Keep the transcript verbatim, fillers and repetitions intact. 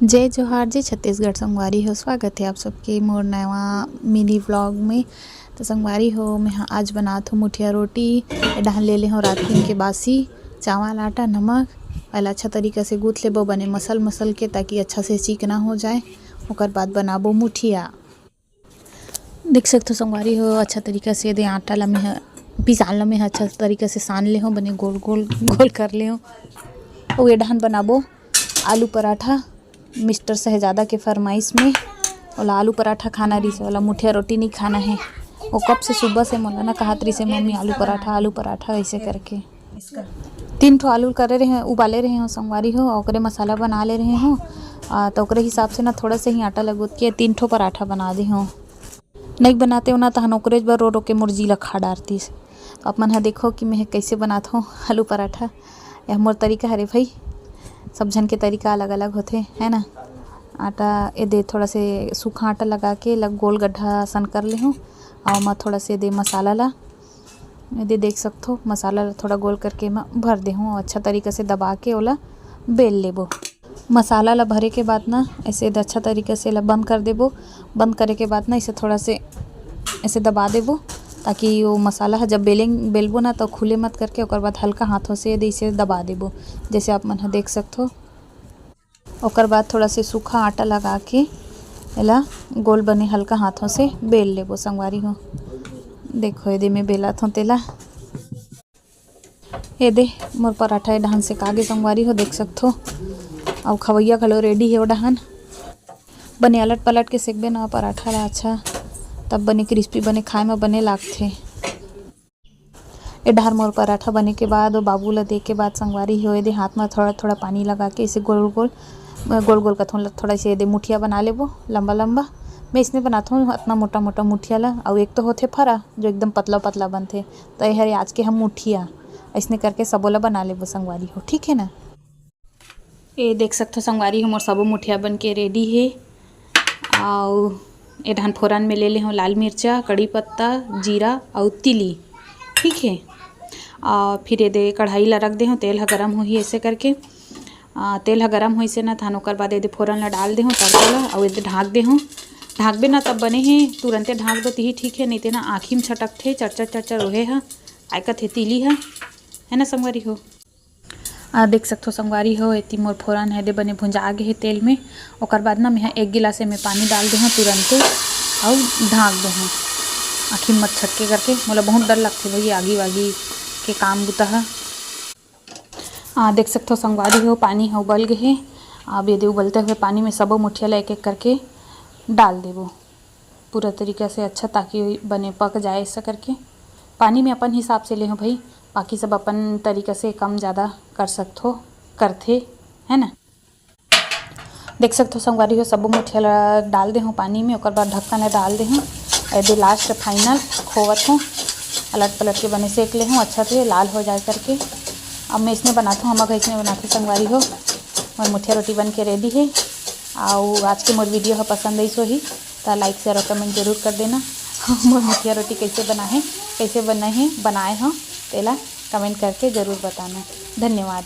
जय जोहार, जय छत्तीसगढ़ संगवारी हो, स्वागत है आप सबके मोर नवा मिनी व्लॉग में। तो संगवारी हो, मैं हा आज बनात हूँ मुठिया रोटी। ए डहन ले ले हूँ रातकिन के बासी चावल, आटा, नमक। पहले अच्छा तरीका से गूंथ लेबो बने मसल मसल के, ताकि अच्छा से चिकना हो जाए। ओकर बाद बनाबो मुठिया। देख सकथो संगवारी हो, अच्छा तरीका से दे आटा ला मैं ह, पिसान ला मैं ह अच्छा तरीका से सान ले हूँ, बने गोल गोल गोल कर ले हूँ। अउ ए डहन बनाबो आलू पराठा, मिस्टर शहजादा के फरमाइश में। ओला आलू पराठा खाना रहिस, ओला मुठिया रोटी नहीं खाना है। वो कब से सुबह से मोला ना कहत रहिस हे, "मम्मी, आलू पराठा, आलू पराठा," ऐसे करके। तीन ठो आलू करे रहे, उबाले रहे हो संगवारी हो, ओकरे मसाला बना ले रहे हो। आ, तो ओकरे हिसाब से ना थोड़ा सा ही आटा लगोत के तीन ठो पराठा बना दे हो। नहीं बनाते हो ना, तहन ओकरे बर रो रो के मोर जी ला खा डारतीस। तो आप मन ह देखो कि मैं कैसे बनात हूँ आलू पराठा। यह मोर तरीका हरे भाई, सब झन के तरीका अलग अलग होथे, है ना। आटा ए दे थोड़ा से सूखा आटा लगा के लग गोल गड्ढा असन कर ले हूँ। और मैं थोड़ा से दे मसाला ला, ए दे देख सकथो, मसाला ला थोड़ा गोल करके मैं भर दे हूँ। अच्छा तरीका से दबा के ओला बेल लेबो। मसाला ला भरे के बाद ना ऐसे अच्छा तरीका से ला बंद कर देबो। बंद करे के बाद ना इसे थोड़ा से ऐसे दबा देबो, ताकि वो मसाला ह जब बेलें, बेलबो ना तो खुले मत करके ओकर बाद हल्का हाथों से दे इसे दबा देबो, जैसे आप मन ह देख सकथो। ओकर बाद थोड़ा से सूखा आटा लगा के एला गोल बने हल्का हाथों से बेल लेबो संगवारी हो। देखो एदे में बेलत हो तेला। ए दे, मोर पराठा ए डहन सेका गे संगवारी हो, देख सकथो। अउ खवैया घलो रेडी हे ओ डहन। बने अलट पलट के सेकबे ना पराठा ला, अच्छा, तब बने क्रिस्पी बने, खाए म बने लागथे। ए डहर मोर पराठा बने के बाद, ओ बाबू ला दे के बाद संगवारी हो, ए दे हाथ म थोड़ा थोड़ा पानी लगा के इसे गोल गोल, गोल गोल कथों, थोड़ा से ए दे मुठिया बना लेबो लंबा लंबा। मैं इसने बनाथों अतना मोटा मोटा मुठिया ला, अउ एक तो होथे फरा जो एकदम पतला पतला बनथे, तो ए हरे आज के हम मुठिया अइसने करके सबो ला बना लेबो संगवारी हो, ठीक है ना। ए देख सकथो संगवारी हो, मोर सबो मुठिया बन के रेडी हे। अउ ए डहन फोरन में ले ले हूँ लाल मिर्चा, कड़ी पत्ता, जीरा अउ तिली, ठीक है। अउ फिर ए दे कढ़ाई ला रख दे हूँ, तेल ह गरम होही ऐसे करके। आ, तेल ह गरम होइसे ना, तहन ओकर बाद ए दे फोरन ला डाल दे हूँ, तड़का ला, अउ ए दे ढाक दे हूँ। ढाकबे ना तब बने हे, तुरंते ढाक दो तिही ठीक है, नहीं ते ना आँखी में छटकथे, चरचर चरचर ओहे ह, आय कथे तिली ह, है ना संगवारी हो। आ, देख सकथो संगवारी हो, एती मोर फोरन हे दे बने भुंजा गे हे तेल में। ओकर बाद ना मेहा एक गिलास एमे पानी डाल दे हूँ तुरंते, अउ ढाक दे हूँ। आँखी मत छटके करके, मोला बहुत डर लगथे भई आगी वागी के काम बुता ह। आ, देख सकथो संगवारी हो, पानी ह उबल गे हे। अब ये दे उबलते हुए पानी में सबो मुठिया ला एक एक करके डाल देबो पूरा तरीका से अच्छा, ताकि बने पक जाए ऐसा करके। पानी में अपन हिसाब से ले हो भाई, बाकी सब अपन तरीका से कम ज़्यादा कर सकथो, करथे, है ना। देख सकथो संगवारी हो, सबो मुठिया ला डाल दे हूँ पानी में, ओकर बाद ढक्कन ला डाल दे हूँ। एदे लास्ट फाइनल खोवत हूँ, अलट पलट के बने सेक ले हूँ अच्छा से लाल हो जाए करके। अब मैं इसने बनात हूँ, हमर घर इसने बनात हूँ संगवारी हो। मोर मुठिया रोटी बन के रेडी हे। अउ आज के मोर वीडियो ह पसंद आइस होही त लाइक शेयर और कमेंट जरूर कर देना। मोर मुठिया रोटी कैसे बना है, कैसे बना है, बनाए हो तेला कमेंट करके जरूर बताना। धन्यवाद।